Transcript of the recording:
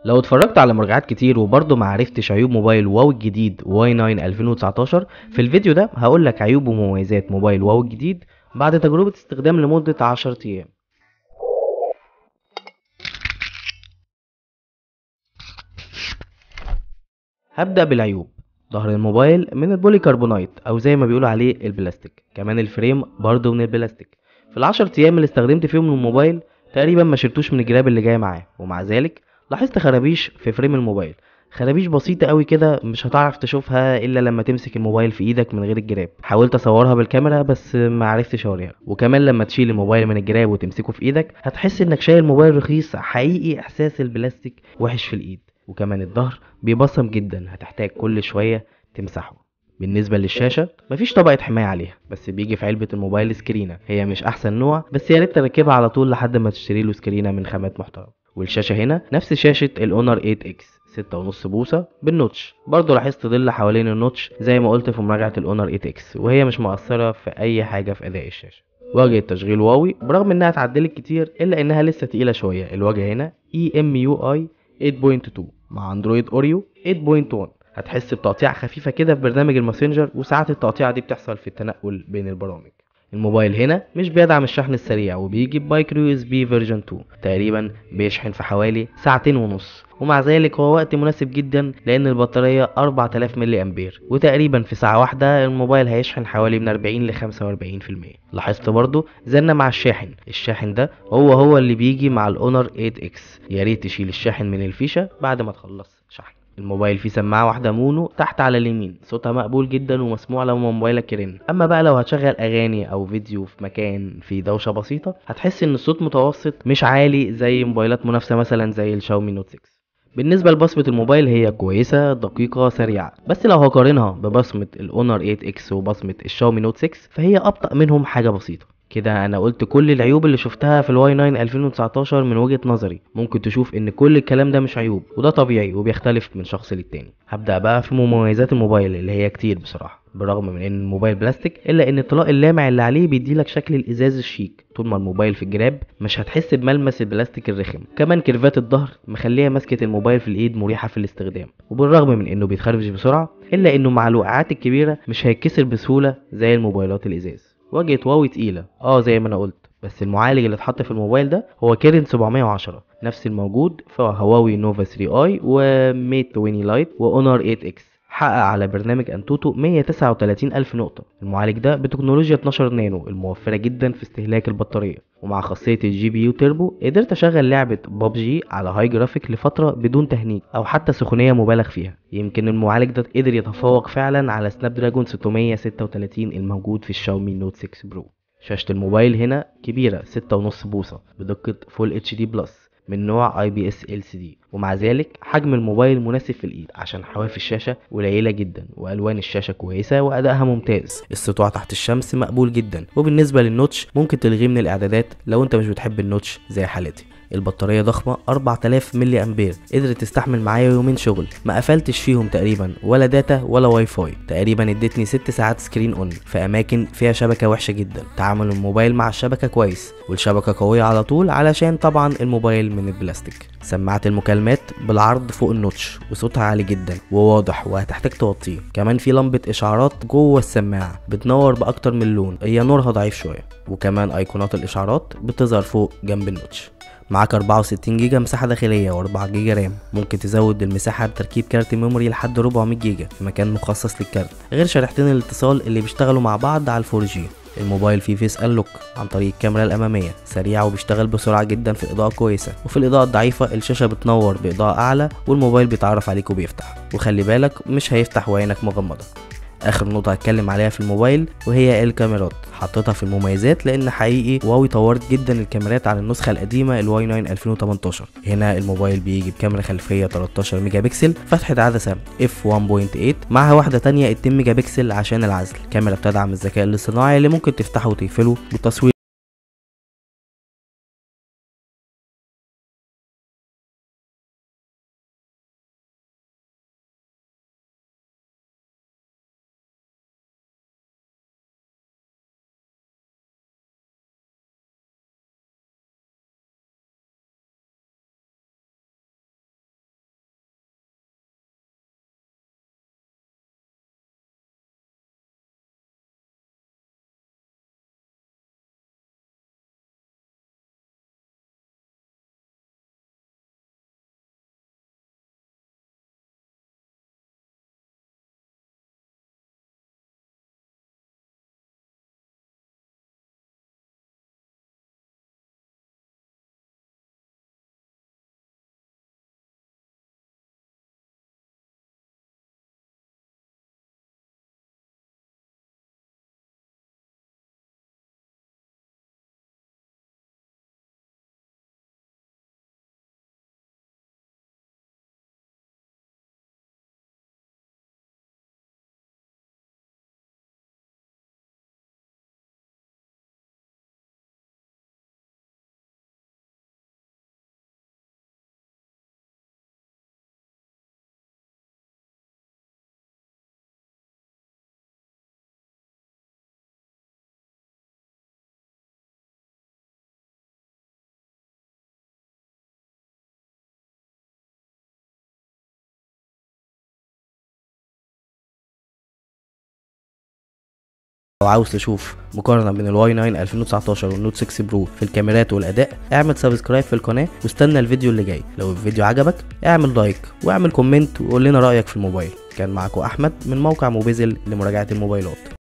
لو اتفرجت على مراجعات كتير وبرضه معرفتش عيوب موبايل واوي الجديد Y9 2019، في الفيديو ده هقولك عيوب ومميزات موبايل واوي الجديد بعد تجربة استخدام لمدة 10 ايام. هبدأ بالعيوب. ظهر الموبايل من البوليكربونايت او زي ما بيقولوا عليه البلاستيك، كمان ال frame برضه من البلاستيك. في ال10 ايام اللي استخدمت فيهم الموبايل تقريبا ما شلتوش من الجراب اللي جاي معاه، ومع ذلك لاحظت خرابيش في frame الموبايل، خرابيش بسيطة قوي كده مش هتعرف تشوفها الا لما تمسك الموبايل في ايدك من غير الجراب. حاولت اصورها بالكاميرا بس ما عرفتش اوريها. وكمان لما تشيل الموبايل من الجراب وتمسكه في ايدك هتحس انك شايل موبايل رخيص، حقيقي احساس البلاستيك وحش في الايد. وكمان الظهر بيبصم جدا، هتحتاج كل شوية تمسحه. بالنسبة للشاشة مفيش طبقة حماية عليها، بس بيجي في علبة الموبايل سكرينة، هي مش احسن نوع بس يا ريت تركبها على طول لحد ما تشتري له سكرينة من خامات محترمة. والشاشة هنا نفس شاشة ال Honor 8X 6.5 بوصة بال notch، برضو لاحظت ظل حوالين ال notch زي ما قلت في مراجعة ال Honor 8X، وهي مش مقصرة في اي حاجة في اداء الشاشة. واجهة تشغيل هواوي برغم انها اتعدلت كتير الا انها لسه تقيلة شوية. الواجهة هنا EMUI 8.2 مع Android Oreo 8.1. هتحس بتقطيع خفيفة كده في برنامج الماسنجر، وساعات التقطيعة دي بتحصل في التنقل بين البرامج. الموبايل هنا مش بيدعم الشحن السريع وبيجي ب micro USB version 2، تقريبا بيشحن في حوالي 2.5 ساعة، ومع ذلك هو وقت مناسب جدا لان البطارية 4000 ملي امبير، وتقريبا في ساعة واحدة الموبايل هيشحن حوالي من 40 ل 45%. لاحظت برضو زنة مع الشاحن، الشاحن ده هو اللي بيجي مع ال Honor 8X، يا ريت تشيل الشاحن من الفيشة بعد ما تخلص شحن. الموبايل فيه سماعة واحدة mono تحت على اليمين، صوتها مقبول جدا ومسموع لما موبايلك يرن. اما بقى لو هتشغل اغاني او فيديو في مكان فيه دوشة بسيطة هتحس ان الصوت متوسط مش عالي زي موبايلات منافسة مثلا زي الشاومي Note 6. بالنسبة لبصمة الموبايل هي كويسة دقيقة سريعة، بس لو هقارنها ببصمة ال Honor 8X وبصمة الشاومي Note 6 فهي ابطأ منهم حاجة بسيطة. كده انا قلت كل العيوب اللي شفتها في ال Y9 2019 من وجهة نظري. ممكن تشوف ان كل الكلام ده مش عيوب، وده طبيعي وبيختلف من شخص للتاني. هبدأ بقى في مميزات الموبايل اللي هي كتير بصراحة. برغم من ان الموبايل بلاستيك الا ان الطلاء اللامع اللي عليه بيديلك شكل الازاز الشيك، طول ما الموبايل في الجراب مش هتحس بملمس البلاستيك الرخم. كمان كيرفات الظهر مخليه مسكة الموبايل في الايد مريحة في الاستخدام، وبالرغم من انه بيتخربش بسرعة الا انه مع الوقعات الكبيرة مش هيتكسر بسهولة زي الموبايلات الازاز. واجهة هواوي تقيلة زي ما انا قلت، بس المعالج اللي اتحط في الموبايل ده هو Kirin 710، نفس الموجود في هواوي Nova 3i و Mate 20 Lite و Honor 8X. حقق على برنامج AnTuTu 139 ألف نقطة. المعالج ده بتكنولوجيا 12 نانو الموفرة جدا في استهلاك البطارية، ومع خاصية ال GPU Turbo قدرت اشغل لعبة بابجي على high graphic لفترة بدون تهنيج او حتى سخونية مبالغ فيها. يمكن المعالج ده قدر يتفوق فعلا على Snapdragon 636 الموجود في الشاومي Note 6 Pro. شاشة الموبايل هنا كبيرة 6.5 بوصة بدقة Full HD Plus من نوع IPS LCD، ومع ذلك حجم الموبايل مناسب في الايد عشان حواف الشاشة قليلة جدا، والوان الشاشة كويسة وادائها ممتاز. السطوع تحت الشمس مقبول جدا، وبالنسبة لل notch ممكن تلغيه من الاعدادات لو انت مش بتحب ال notch زي حالتي. البطارية ضخمة 4000 ملي امبير، قدرت تستحمل معايا يومين شغل ما قفلتش فيهم تقريبا ولا data ولا واي فاي. تقريبا ادتني 6 ساعات screen on في اماكن فيها شبكة وحشة جدا. تعامل الموبايل مع الشبكة كويس، والشبكة قوية على طول علشان طبعا الموبايل من البلاستيك. سماعة المكالمات بالعرض فوق ال notch وصوتها عالي جدا وواضح وهتحتاج توطيه. كمان في لمبة اشعارات جوه السماعة بتنور باكتر من لون، هي نورها ضعيف شوية، وكمان ايقونات الاشعارات بتظهر فوق جنب ال notch. معاك 64 جيجا مساحة داخلية و4 جيجا RAM، ممكن تزود المساحة بتركيب كارت memory لحد 400 جيجا في مكان مخصص للكارت، غير شريحتين الاتصال اللي بيشتغلوا مع بعض على 4G. الموبايل فيه face unlock عن طريق الكاميرا الأمامية، سريع وبيشتغل بسرعة جدا في إضاءة كويسة، وفي الإضاءة الضعيفة الشاشة بتنور بإضاءة أعلى والموبايل بيتعرف عليك وبيفتح، وخلي بالك مش هيفتح وعينك مغمضة. اخر نقطة هتكلم عليها في الموبايل وهي الكاميرات، حطيتها في المميزات لان حقيقي هواوي طورت جدا الكاميرات عن النسخة القديمة ال Y9 2018. هنا الموبايل بيجي بكاميرا خلفية 13 ميجا بكسل، فتحة عدسة F 1.8 معها واحدة تانية 2 ميجا بكسل عشان العزل. كاميرا بتدعم الذكاء الاصطناعي اللي ممكن تفتحه وتقفله، والتصوير لو عاوز تشوف مقارنة بين ال Y9 2019 وال Note 6 Pro في الكاميرات والاداء، اعمل subscribe في القناة واستنى الفيديو اللي جاي. لو الفيديو عجبك اعمل like واعمل comment وقول لنا رأيك في الموبايل. كان معكم احمد من موقع موبيزل لمراجعة الموبايلات.